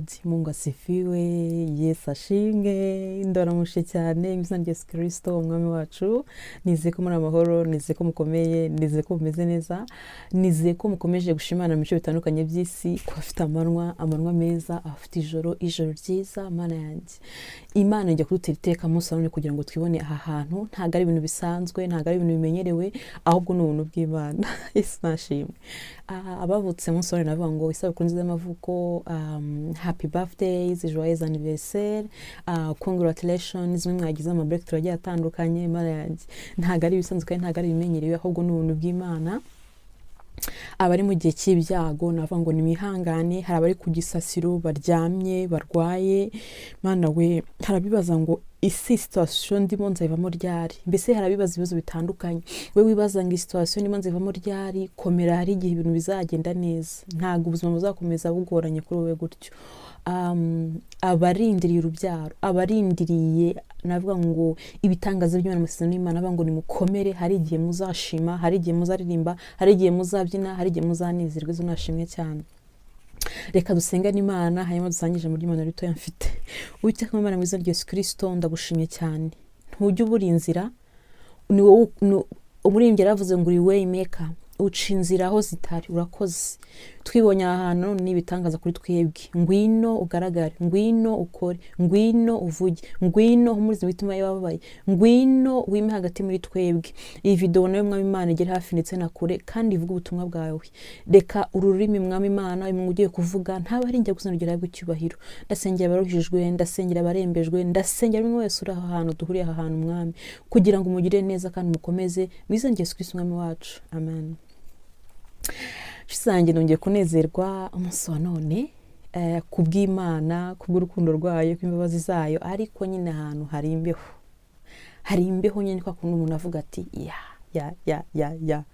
God. Mungu asifiwe, Yesu ashimwe, ndaramutse cyane mu izina rya Yesu Kristo umwami wacu. Nizeye ko muri amahoro, nizeye ko mukomeye, nizeye ko mumeze neza, nizeye ko mukomeje gushimana mu bice bitandukanye by'isi, ku bafite amanywa, amanywa meza, abafite ijoro, ijoro ryiza. Mana yanjye, Imana ijya kudutera iteka munsi wa none kugira ngo twibone aha hantu. Ntabwo ari ibintu bisanzwe, ntabwo ari ibintu bimenyerewe, ahubwo ni ubuntu bw'Imana. Yesu nashimwe. Abavutse umunsi wa none, navuga ngo isabukuru nziza y'amavuko, happy birthdays, joyeux anniversaire, congratulations, mwe mwagize ama breakthrough agiye atandukanye. Imana yanjye, ntabwo ari ibisanzwe kandi ntabwo ari ibimenyerewe, ahubwo ni ubuntu bw'Imana. Abari mu gihe cy'ibyago, navuga ngo nimwihangane. Hari abari ku gisasiro baryamye barwaye, Mana we, hari abibaza ngo isi situation ndimo nzayivamo ryari? Mbese hari abibaza ibibazo bitandukanye. We wibaza ngo situation ndimo nzayivamo ryari, komera, hari igihe ibintu bizagenda neza. Ntabwo ubuzima buzakomeza bugoranye kuri wowe gutyo. Abarindiriye urubyaro, abarindiriye, navuga ngo ibitangaza by'Imana, amasezerano y'Imana, navuga ngo nimukomere. Hari igihe muzashima, hari igihe muzaririmba, hari igihe muzabyina, hari igihe muzanezerwa. Izo nashimwe cyane. Reka dusengane Imana, hanyuma dusangije muri Imana ritoya mfite. Uwiteka Imana, mu izina rya Yesu Kristo, ndagushimye cyane. Ntujya ubura inzira, ni wowe. Umuririmbyi yaravuze ngo uri way maker, uca inzira aho zitari. Urakoze, twibonye aha hantu ni ibitangaza kuri twebwe. Ngwino ugaragare, ngwino ukore, ngwino uvuge, ngwino uhumurize imitima y'abababaye, ngwino wime hagati muri twebwe. Iyi video nayo, Mwami Imana, igere hafi ndetse na kure kandi ivuge ubutumwa bwawe. Reka ururimi, Mwami Imana, uyu ugiye kuvuga ntaba ari njye gusa, rugera icyubahiro. Ndasengera abaruhijwe, ndasengera abarembejwe, ndasengera buri wese uri aha hantu duhuriye aha hantu, Mwami, kugira ngo umugire neza kandi umukomeze, mu izina rya Yesu Kristo umwami wacu, amen. Inshuti zanjye, nongeye kunezerwa umunsi wa none kubw'Imana, kubw'urukundo rwayo, kubw'imbabazi zayo. Ariko nyine ahantu hari imbeho, hari imbeho nyine, kwa kuntu umuntu avuga ati ya ya ya ya ya,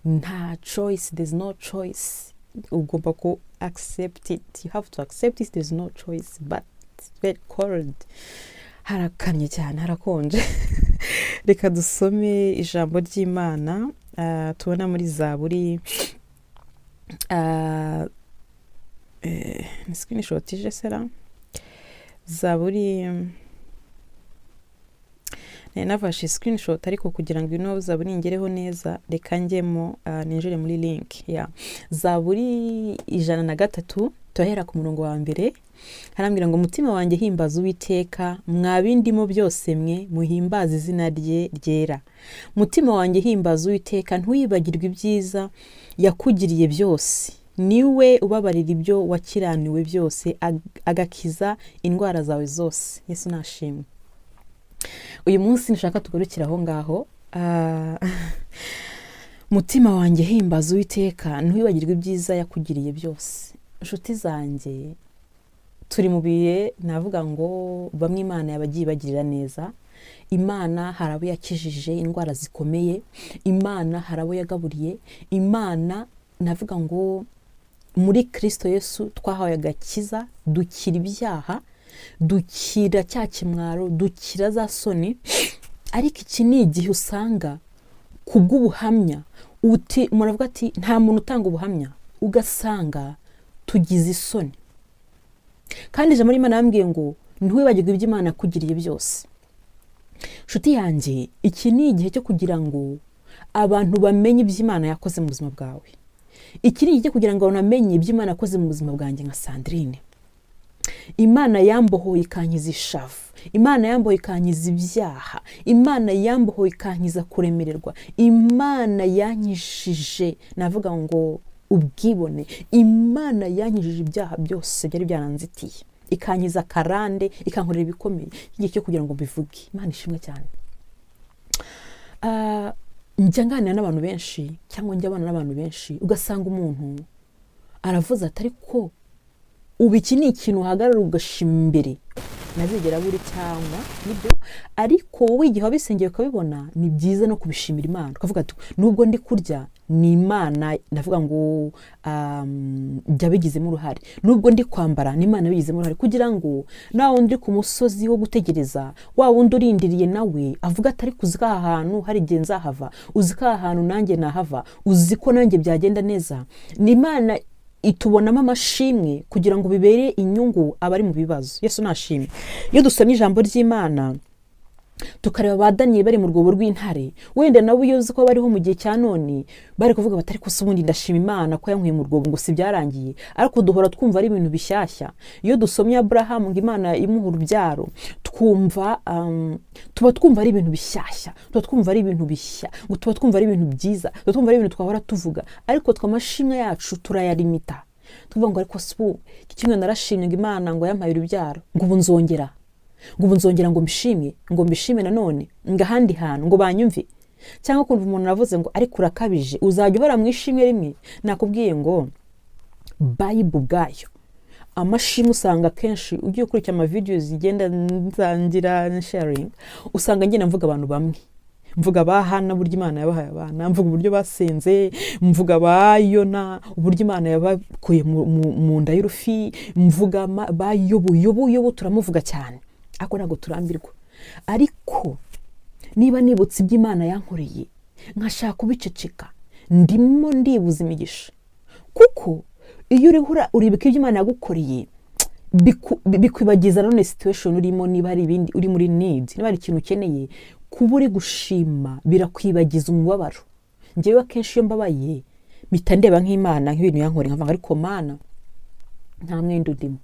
nta choice, there's no choice, ugomba ku accept it, you have to accept it, there's no choice, but it's very cold, harakamye cyane, harakonje. Reka dusome ijambo ry'Imana tubona muri Zaburi. Ni screenshot ije sera. Zaburi, nari nafashe screenshot, ariko kugira ngo ino zaburi ngereho neza, reka njyemo, ninjire muri link ya Zaburi 103. Turahera ku murongo wa mbere. Harambwira ngo: "Umutima wanjye, himbaza Uwiteka, mwa bindimo byose mwe, muhimbaze izina rye ryera. Mutima wanjye, himbaza Uwiteka, ntiwibagirwe ibyiza yakugiriye byose. Niwe ubabarira ibyo wakiraniwe byose, agakiza indwara zawe zose." Yesu nashimwe. Uyu munsi nshaka tugarukire aho ngaho. Mutima wanjye, himbaza Uwiteka, ntiwibagirwe ibyiza yakugiriye byose. Inshuti zanjye, turi mu bihe, navuga ngo bamwe Imana yabagiye ibagirira neza. Imana hari abo yakijije indwara zikomeye, Imana hari abo yagaburiye, Imana, navuga ngo muri Kirisito Yesu twahawe agakiza, dukira ibyaha, dukira cya kimwaro, dukira za soni. Ariko iki ni igihe usanga ku bw'ubuhamya uti muravuga ati nta muntu utanga ubuhamya, ugasanga tugize isoni. Kandi ijambo ry'Imana yambwiye ngo ntiwibagirwe ibyo Imana yakugiriye byose. Nshuti yanjye, iki ni igihe cyo kugira ngo abantu bamenye ibyo Imana yakoze mu buzima bwawe. Iki ni igihe cyo kugira ngo abantu bamenye ibyo Imana yakoze mu buzima bwanjye nka Sandrine. Imana yambohoye ikankiza ishavu, Imana yambohoye ikankiza ibyaha, Imana yambohoye ikankiza kuremererwa, Imana yankijije, navuga ngo ubwibone, Imana yankijije ibyaha byose byari byaranzitiye, ikankiza akarande, ikankorera ibikomeye. Igihe cyo kugira ngo mbivuge. Imana ishimwe cyane. Njya nganira n'abantu benshi cyangwa njya abana n'abantu benshi, ugasanga umuntu aravuze ati: "Ariko ubu iki ni ikintu uhagarara ugashima imbere?" Ntazigera abura cyangwa nibyo, ariko wowe igihe wabisengeye ukabibona, ni byiza no kubishimira Imana, ukavuga ati: "Nubwo ndi kurya, ni Imana, ndavuga ngo yabigizemo uruhare. Nubwo ndi kwambara, ni Imana yabigizemo uruhare." Kugira ngo nawe undi ku musozi wo gutegereza, wa wundi urindiriye, nawe avuga ati: "Ariko uzi ko aha hantu hari igihe nzahava? Uzi ko aha hantu nanjye nahava? Uzi ko nanjye byagenda neza?" Ni Imana. Itubonamo amashimwe kugira ngo bibere inyungu abari mu bibazo. Yesu nashimwe. Iyo dusomye ijambo ry'Imana, tukareba ba Daniyeli bari mu rwobo rw'intare, wenda nabo iyo uzi ko bariho mu gihe cya none, bari kuvuga bati: "Ariko se ubundi ndashima Imana ko yankuye mu rwobo, ngo si byarangiye?" Ariko duhora twumva ari ibintu bishyashya. Iyo dusomye Aburahamu, ngo Imana imuha urubyaro, twumva tuba twumva ari ibintu bishyashya, tuba twumva ari ibintu bishya, ngo tuba twumva ari ibintu byiza, tuba twumva ari ibintu twahora tuvuga. Ariko twe amashimwe yacu turayalimita, tuvuga ngo: "Ariko si ubu iki kimwe narashimye ngo Imana ngo yampaye urubyaro, ngo ubu nzongera, ngo ubu nzongera ngo mbishimye, ngo mbishime nanone, ngo ahandi hantu ngo banyumve?" Cyangwa kumva umuntu aravuze ngo: "Ariko urakabije, uzajya uhora mu ishimwe rimwe?" Nakubwiye ngo Bible ubwayo, amashimwe usanga akenshi ugiye ukurikira amavidewo zigenda nsangira sharing, usanga ngenda mvuga abantu bamwe, mvuga ba Hana, uburyo Imana yabahaye abana, mvuga uburyo basenze, mvuga ba Yona, uburyo Imana yabakuye mu nda y'urufi, mvuga ba Yobu. Yobu, Yobu turamuvuga cyane, ariko ntabwo turambirwa. Ariko niba nibutse ibyo Imana yankoreye nkashaka kubiceceka, ndimo ndibuza imigisha, kuko iyo uriho uribuka ibyo Imana yagukoreye, bikwibagiza none situation urimo. Niba hari ibindi uri muri need, niba hari ikintu ukeneye, kuba uri gushima birakwibagiza umubabaro. Njyewe akenshi iyo mbabaye, mpita ndeba nk'Imana, nk'ibintu yankoreye, nkavuga: "Ariko Mana, nta mwenda urimo,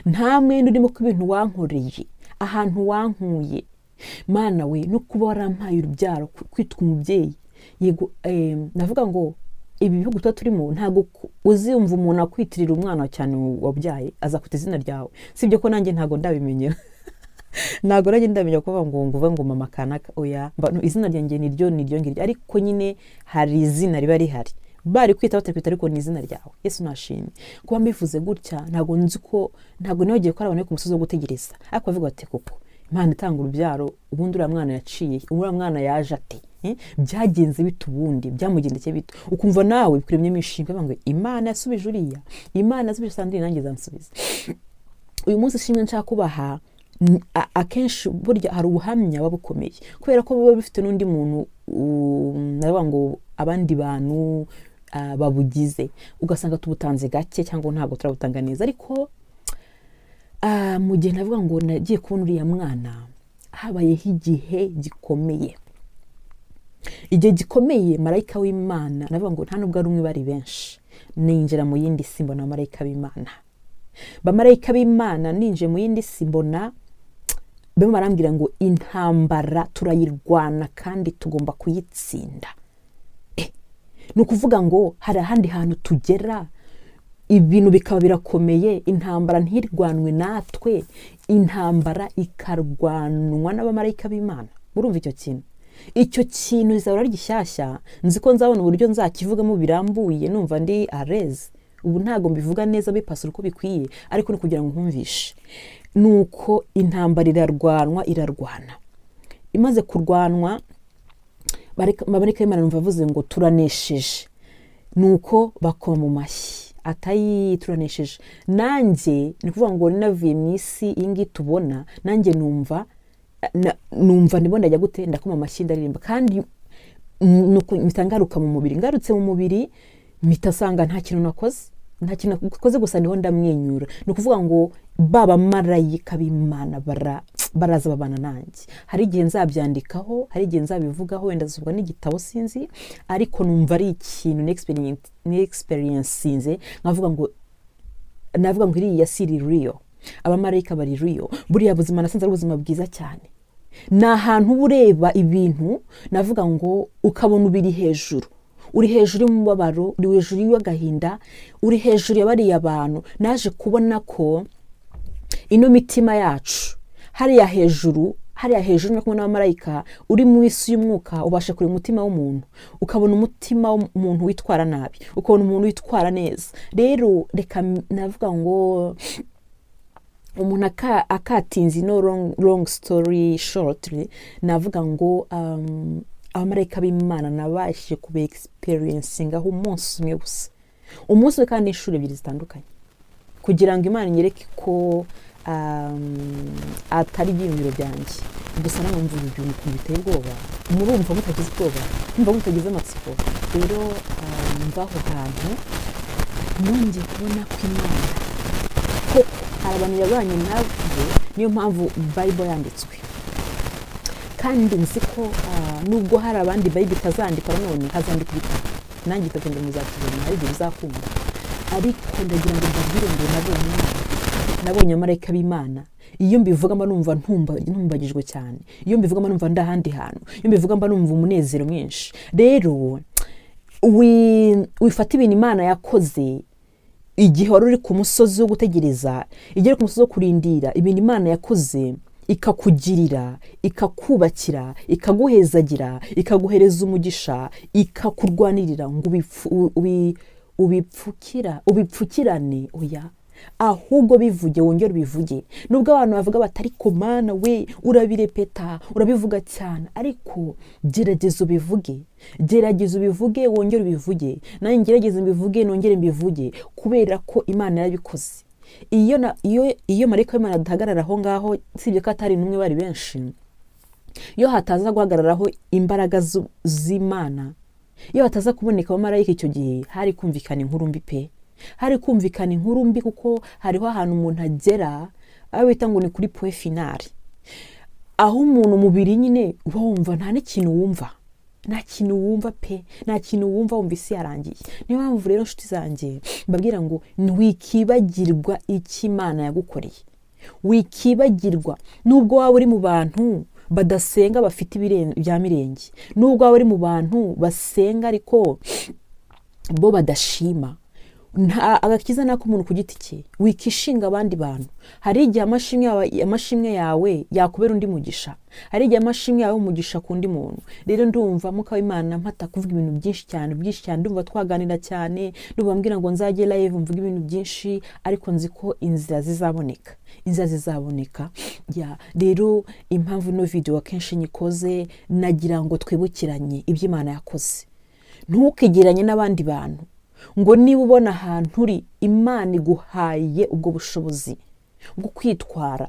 nta mwenda urimo ku ibintu wankoreye, ahantu wankuye, Mana we, no kuba warampaye urubyaro, kwitwa umubyeyi." Yego, navuga ngo ibi bihugu tuba turimo, ntabwo uzumva umuntu akwitirira umwana cyane wabyaye, aza kwita izina ryawe. Sibyo ko nanjye ntabwo ndabimenyera, ntabwo nanjye ndamenya kuvuga ngo uvuge ngo mama kanaka, oya. No, izina ryanjye niryo, niryo ngiryo, ariko nyine hari izina riba rihari, bari kwita batakwita, ariko ni izina ryawe. Yesu nashimye. Kuba mbivuze gutya, ntabwo nzi ko, ntabwo nibagiwe ko hari abantu bari ku musozi wo gutegereza, ariko bavuga bati: "Koko Imana itanga urubyaro, ubundi uriya mwana yaciye, uriya mwana yaje ate? Byagenze bite? Ubundi byamugendekeye bite?" Ukumva nawe bikuremyemo ishimwe, bavuga ngo: "Imana yasubije uriya, Imana yasubije Sandrine, nanjye izansubiza." Uyu munsi ishimwe nshaka kubaha, akenshi burya hari ubuhamya buba bukomeye, kubera ko buba bufite n'undi muntu, ndavuga ngo abandi bantu babugize, ugasanga tubutanze gake cyangwa ntabwo turabutanga neza. Ariko mu gihe navuga ngo nagiye kubona uriya mwana, habayeho igihe gikomeye, igihe gikomeye. Marayika w'Imana, navuga ngo nta nubwo ari umwe, bari benshi. Ninjira mu yindi si, mbona abamarayika b'Imana, bamarayika b'Imana. Ninjiye mu yindi si, mbona barimo barambwira ngo intambara turayirwana kandi tugomba kuyitsinda. Ni ukuvuga ngo hari ahandi hantu tugera, ibintu bikaba birakomeye, intambara ntirwanwe natwe, intambara ikarwanwa n'abamarayika b'Imana. Murumva icyo kintu? Icyo kintu kizahora ari gishyashya. Nzi ko nzabona uburyo nzakivugamo birambuye, numva ndi areze. Ubu ntabwo mbivuga neza bipasura uko bikwiye, ariko ni kugira ngo nkumvishe. Ni uko intambara irarwanwa, irarwana. Imaze kurwanwa, abamarayika b'Imana numva bavuze ngo: "Turanesheje." Ni uko bakoma mu mashyi, atayi: "Turanesheje." Nanjye ni ukuvuga ngo navuye mu isi iyi ngiyi tubona, nanjye numva numva ndimo ndajya gute, ndakoma amashyi, ndaririmba. Kandi nuko mpita ngaruka mu mubiri. Ngarutse mu mubiri, mpita nsanga nta kintu nakoze, nta kintu nakoze, gusa ndiho ndamwenyura. Ni ukuvuga ngo ba bamarayika b'Imana baraza babana nanjye. Hari igihe nzabyandikaho, hari igihe nzabivugaho, wenda zubwa n'igitabo, sinzi, ariko numva ari ikintu ni experiencinze, nkavuga ngo, navuga ngo iriya si iri real, abamarayika bari real. Buriya buzima nasanze ari ubuzima bwiza cyane. Ni ahantu uba ureba ibintu, navuga ngo ukabona ubiri hejuru, uri hejuru y'umubabaro, uri hejuru y'agahinda, uri hejuru ya bariya bantu. Naje kubona ko ino mitima yacu hariya hejuru, hariya hejuru no kumwe n'abamarayika, uri mu isi y'umwuka, ubasha kureba umutima w'umuntu, ukabona umutima w'umuntu witwara nabi, ukabona umuntu witwara neza. Rero reka navuga ngo umuntu akatinze ino long story short, navuga ngo abamarayika b'Imana nabashije kuba experiencingaho umunsi umwe gusa, umunsi umwe kandi inshuro ebyiri zitandukanye, kugira ngo Imana inyereke ko atari ibyiyumviro byanjye gusa. Namwe ibi bintu ukuntu biteye ubwoba, murumva mutagize ubwoba, murumva mutagize amatsiko? Rero mva aho hantu. Nongeye kubona ko Imana koko hari abantu yabanye nabo. Niyo mpamvu Bible yanditswe, kandi nzi ko nubwo hari abandi Bible itazandikwa, nanone hazandikwa ibitabo. Nanjye igitabo cyanjye muzakibona, hari igihe bizakunda. Ariko ndagira ngo mbabwire ngo nabonye Imana, nabonye amarayika b'Imana. Iyo mbivuga mba numva ntumbagijwe cyane. Iyo mbivuga mba numva ndi ahandi hantu. Iyo mbivuga mba numva umunezero mwinshi. Rero wifata ibintu Imana yakoze igihe wari uri ku musozi wo gutegereza, igihe uri ku musozi wo kurindira, ibintu Imana yakoze ikakugirira, ikakubakira, ikaguhezagira, ikaguhereza umugisha, ikakurwanirira, ngo ubipfukirane. Oya, ahubwo bivuge, wongere ubivuge. Nubwo abantu bavuga bati: "Ariko Mana we, urabirepeta, urabivuga cyane," ariko gerageza ubivuge, gerageza ubivuge, wongere ubivuge. Nanjye ngerageze mbivuge, nongere mbivuge, kubera ko Imana yarabikoze. Iyo marayika w'Imana adahagarara aho ngaho, usibye ko atari n'umwe, bari benshi, iyo hataza guhagararaho imbaraga z'Imana, iyo hataza kuboneka abamarayika icyo gihe, hari kumvikana inkuru mbi pe, hari kumvikana inkuru mbi, kuko hariho ahantu umuntu agera, aho bita ngo ni kuri point final, aho umuntu umubiri nyine uba wumva nta n'ikintu wumva, nta kintu wumva pe, nta kintu wumva, wumva isi yarangiye. Niyo mpamvu rero, nshuti zanjye, mbabwira ngo wikibagirwa icyo Imana yagukoreye. Wikibagirwa, nubwo waba uri mu bantu badasenga bafite bya mirenge, nubwo waba uri mu bantu basenga ariko bo badashima. Nta agakiza ni ak'umuntu ku giti cye. Wikishinga abandi bantu. Hari igihe amashimwe yawe yakubera undi mugisha, hari igihe amashimwe yawe umugisha ku undi muntu. Rero ndumva Mwuka w'Imana mpata kuvuga ibintu byinshi cyane, byinshi cyane. Ndumva twaganira cyane, ndumva mbwira ngo nzajye live mvuge ibintu byinshi, ariko nzi ko inzira zizaboneka, inzira zizaboneka. Ya, rero impamvu ino video akenshi nyikoze, nagira ngo twibukiranye ibyo Imana yakoze. Ntukigeranye n'abandi bantu, ngo niba ubona ahantu uri Imana iguhaye ubwo bushobozi bwo kwitwara,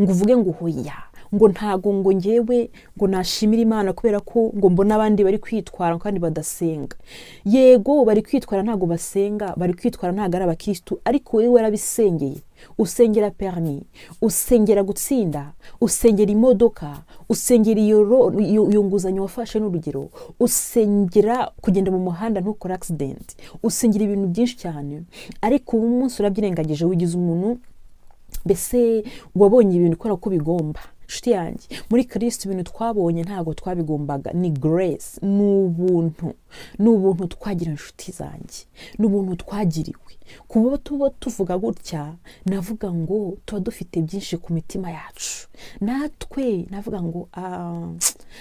ngo uvuge ngo hoya, ngo ntago, ngo ngewe ngo nashimira Imana kubera ko ngo mbona abandi bari kwitwara kandi badasenga. Yego, bari kwitwara ntabwo basenga, bari kwitwara ntabwo ari abakirisitu, ariko wowe warabisengeye. Usengera permis, usengera gutsinda, usengera imodoka, usengera iyo nguzanyo wafashe n'urugero, usengera kugenda mu muhanda ntukore accident, usengera ibintu byinshi cyane. Ariko ubu munsi urabyirengagije, wigize umuntu mbese wabonye ibintu ukora uko bigomba. Inshuti yanjye muri Kirisiti, ibintu twabonye ntabwo twabigombaga, ni grace, ni ubuntu, ni ubuntu twagira. Inshuti zanjye, ni ubuntu twagiriwe. Kuba tuba tuvuga gutya, navuga ngo tuba dufite byinshi ku mitima yacu. Natwe navuga ngo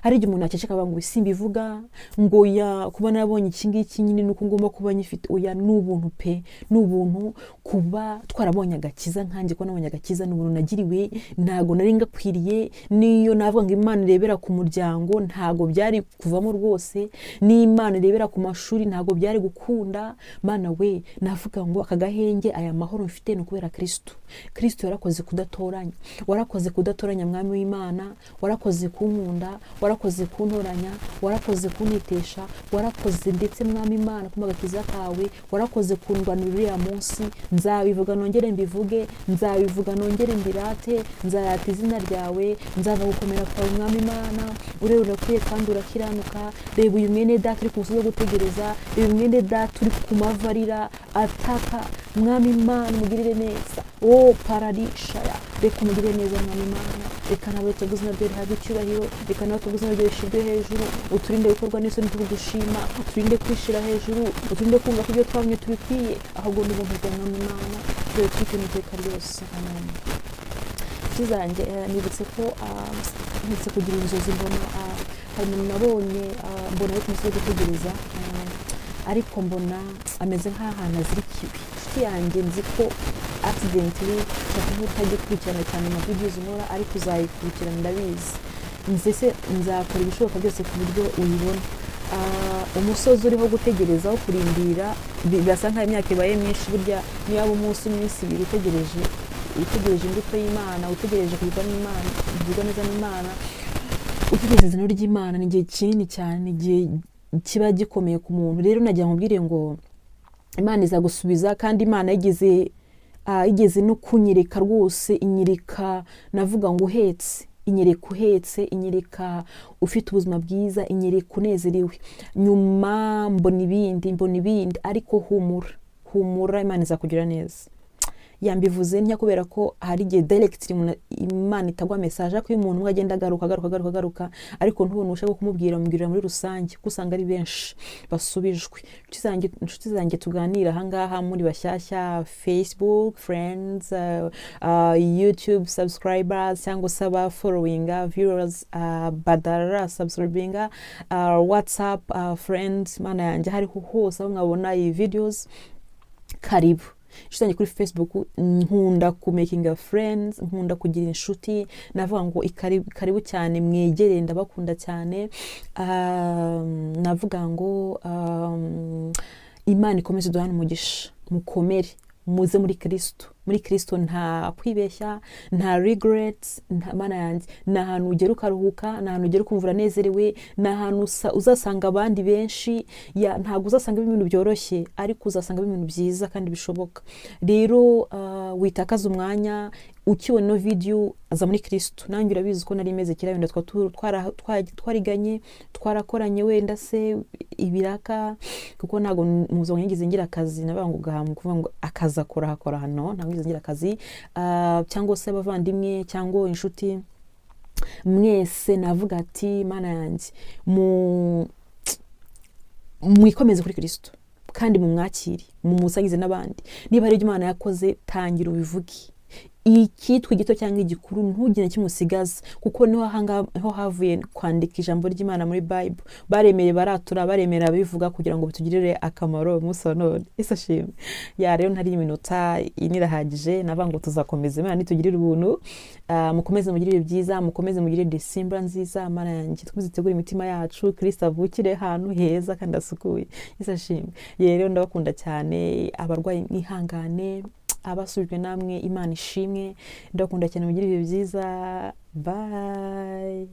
hari igihe umuntu akeceka avuga ngo simbivuga, ngo ya kuba narabonye iki ngiki nyine nuko ngomba kuba nyifite. Oya, ni ubuntu pe, ni ubuntu kuba twarabonye agakiza. Nkanjye kuba nabonye agakiza ni ubuntu nagiriwe, ntabwo nari ngakwiriye. Niyo navuga ngo Imana irebera ku muryango, ntabwo byari kuvamo rwose. N'Imana irebera ku mashuri, ntabwo byari gukunda. Mana we, navuga ngo aka gahenge, aya mahoro mfite, ni ukubera Kirisitu. Kirisitu yarakoze kudatoranya, warakoze kudatoranya. Mwami w'Imana, warakoze kunkunda, warakoze kuntoranya, warakoze kunitesha, warakoze ndetse, Mwami Imana, kumpa agakiza kawe, warakoze kundwanira uriya munsi. Nzabivuga nongere mbivuge, nzabivuga nongere mbirate, nzarata izina ryawe, nzava gukomera kwawe. Mwami Imana, ureba urakwiye kandi urakiranuka. Reba uyu mwene data uri ku musozi wo gutegereza, reba mwene data uri ku mavi arira ataka. Mwami Imana, umugirire neza. O pararishaya, reka umugirire neza. Mwami Imana, reka nawe tuguze izina ryawe rihabwe icyubahiro, reka nawe tuguze izina ryawe rishyirwe hejuru. Uturinde gukorwa n'isoni tugushima, uturinde kwishyira hejuru, uturinde kumva ko ibyo twabonye tubikwiye, ahubwo ni ubuntu bwa Mwami Imana. Dore twite iteka ryose, amen. Inshuti zanjye, nibutse ko nibutse kugira inzozi, mbona hari umuntu nabonye, mbona ari ku musozi wo gutegereza, ariko mbona ameze nk'ahantu azirikiwe. Inshuti yanjye, nzi ko accidentally ushobora kuba utajya ukurikirana cyane amavideos nkora, ariko uzayikurikirana, ndabizi. Ndetse nzakora ibishoboka byose ku buryo uyibona. Umusozi uriho gutegereza, wo kurindira, birasa nk'aho imyaka ibaye myinshi. Burya niyo waba umunsi, iminsi 2 utegereje, utegereje imbuto y'Imana, utegereje kugirwa n'Imana, kugirwa neza n'Imana, utegereje izina ry'Imana, ni igihe kinini cyane, ni igihe kiba gikomeye ku muntu. Rero nagira ngo nkubwire ngo Imana izagusubiza. Kandi Imana yigeze no kunyereka rwose, inyereka, navuga ngo uhetse, inyereka uhetse, inyereka ufite ubuzima bwiza, inyereka unezerewe. Nyuma mbona ibindi, mbona ibindi. Ariko humura, humura, Imana izakugira neza. Yambivuze ntya kubera ko hari igihe direct Imana itagwa message, ariko iyo umuntu umwe agenda agaruka, agaruka, agaruka, agaruka, ariko ntubone ushaka kumubwira, mubwirira muri rusange, kuko usanga ari benshi basubijwe. Inshuti zanjye tuganira ahangaha muri bashyashya, Facebook friends, YouTube subscribers, cyangwa se aba followinga, viewers, badara subscribinga, WhatsApp friends, Mana yanjye, hariho hose aho mwabona iyi videos, karibu. Inshuti zanjye kuri Facebook, nkunda ku makinga friends, nkunda kugira inshuti. Navuga ngo karibu cyane, mwegere, ndabakunda cyane. Navuga ngo Imana ikomeze iduhane umugisha. Mukomere, muze muri Kristo. Muri Kristo nta kwibeshya, nta regrets, nta, Mana yanjye, ni ahantu ugera ukaruhuka, ni ahantu ugera ukumva uranezerewe, ni ahantu uzasanga abandi benshi. Ntabwo uzasanga ibintu byoroshye, ariko uzasanga ibintu byiza kandi bishoboka. Rero witakaza umwanya. Ukibona ino video, aza muri Kristo. Nanjye urabizi ko nari meze kera, wenda twariganye, twarakoranye, wenda se ibiraka, kuko ntabwo mu buzima nigeze ngira akazi. Navuga ngo gahamu kuvuga ngo akazi akora, akora hano, ntabwo nigeze ngira akazi. Cyangwa se abavandimwe cyangwa inshuti mwese, navuga ati Mana yanjye, mu mwikomeze kuri Kristo kandi mumwakire, mumusangize n'abandi. Niba hari ibyo Imana yakoze, tangira ubivuge, icyitwa igito cyangwa igikuru, ntugire na kimwe usigaza, kuko niho ahangaha niho havuye kwandika ijambo ry'Imana muri Bible. Baremeye baratura, baremera bivuga kugira ngo bitugirire akamaro umunsi wa none. Ese ashimwe. Ya, rero ntari iminota ine irahagije. Navuga ngo tuzakomeza, Imana nitugirire ubuntu. Mukomeze mugire ibihe byiza, mukomeze mugire December nziza. Mana yanjye, twese dutegure imitima yacu, Kristo avukire ahantu heza kandi asukuye. Ese ashimwe. Ye, rero ndabakunda cyane. Abarwayi mwihangane, abasubijwe namwe Imana ishimwe. Ndabakunda cyane, mugire ibihe byiza. Bye.